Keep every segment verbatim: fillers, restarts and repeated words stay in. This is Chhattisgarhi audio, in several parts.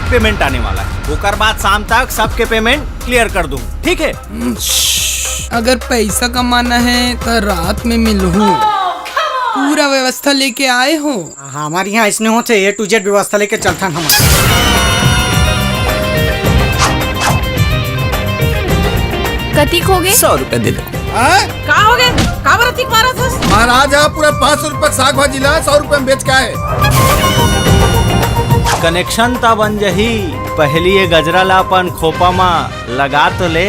पेमेंट आने वाला है, ओकर बाद शाम तक सबके पेमेंट क्लियर कर दूँ, ठीक है? अगर पैसा कमाना है तो रात में मिलहूँ, पूरा व्यवस्था लेके आए हो। हमारे यहाँ इसने होते A to Z व्यवस्था लेके चलथन हम। कतिक हो गए? सौ रुपया दे दो। का हो गए? काबर अतिक मारत हस? महाराज, आप पूरा पाँच सौ रुपया साग भाजी ला सौ रुपया में बेच के आए। कनेक्शन त बन जही, पहली ये गजरा ला अपन खोपा मा लगा तो ले।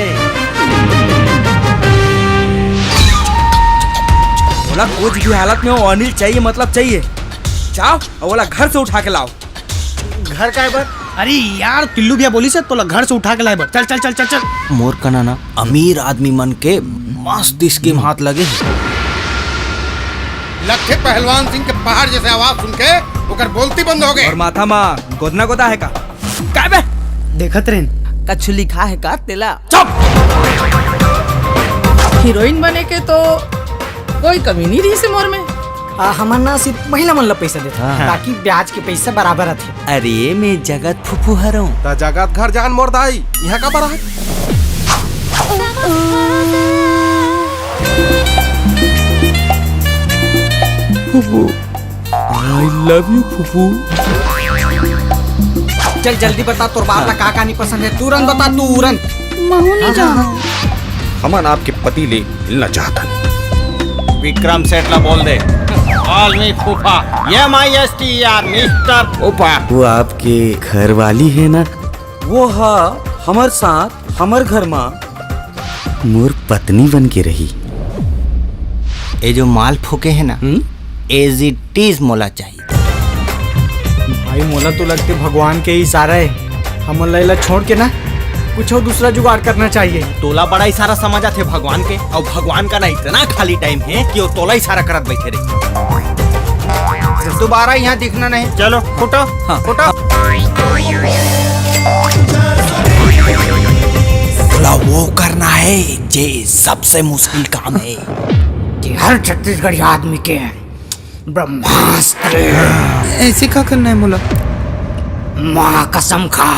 बोला, कुछ भी हालत में वो अनिल चाहिए, मतलब चाहिए। जाओ और बोला, घर से उठा के लाओ। घर काय बर? अरे यार, टिल्लू भैया बोलिस हे तोला घर से उठा के लाए बर। चल, चल, चल, चल, चल। मोर कना ना अमीर आदमी मन के मस्त स्कीम हाथ लगे हे। लखे पहलवान सिंह के पहाड़ जैसे आवाज सुन के ओकर बोलती बंद हो गए। और माथा मा गोदना गोदा है का? काय बे? देखत रहेन। कछु लिखा है का तेला? चुप! हीरोइन बने के तो कोई कमी नहीं रही से मोर में। आ, हमन ना सिर्फ महिला मन ला पैसा देथन, हाँ। ताकि ब्याज के पैसा बराबर आथे। अरे, मैं जगत फुफू हरौं। त जगत घर जान मोर दाई, यहाँ का बर है? फुफू, I love you फुफू। चल जल्दी बता, तोर बाप ला का का नहीं पसंद है, तुरंत बता, तुरंत। महू नहीं जानो। हमन आपके पति ले मिलना चाहता। विक्रम सेठ ला बोल दे, call me फूफा, M I S T E R, mister फूफा। वो आपके घर वाली है ना? वो हा हमर साथ, हमर घर मा मोर पत्नी बन के रही। ये जो माल फूके है ना, हम्म? As it is मोला चाहिए। भाई, मोला तो लगते भगवान के इशारा है, हमन ला एला छोड़ के ना कुछ और दूसरा जुगाड़ करना चाहिए। तोला बड़ा इशारा समझ आथे भगवान के, और भगवान का ना इतना खाली टाइम है कि वो तोला इशारा करत बैठे रहे। दोबारा यहाँ दिखना नहीं। चलो, फुटो, हाँ। फुटो। तोला वो करना है जे सबसे मुश्किल काम है। कि हर छत्तीसगढ़ी आदमी के ब्रह्मास्त्र। ऐसे का करना है मोला? माँ कसम खा।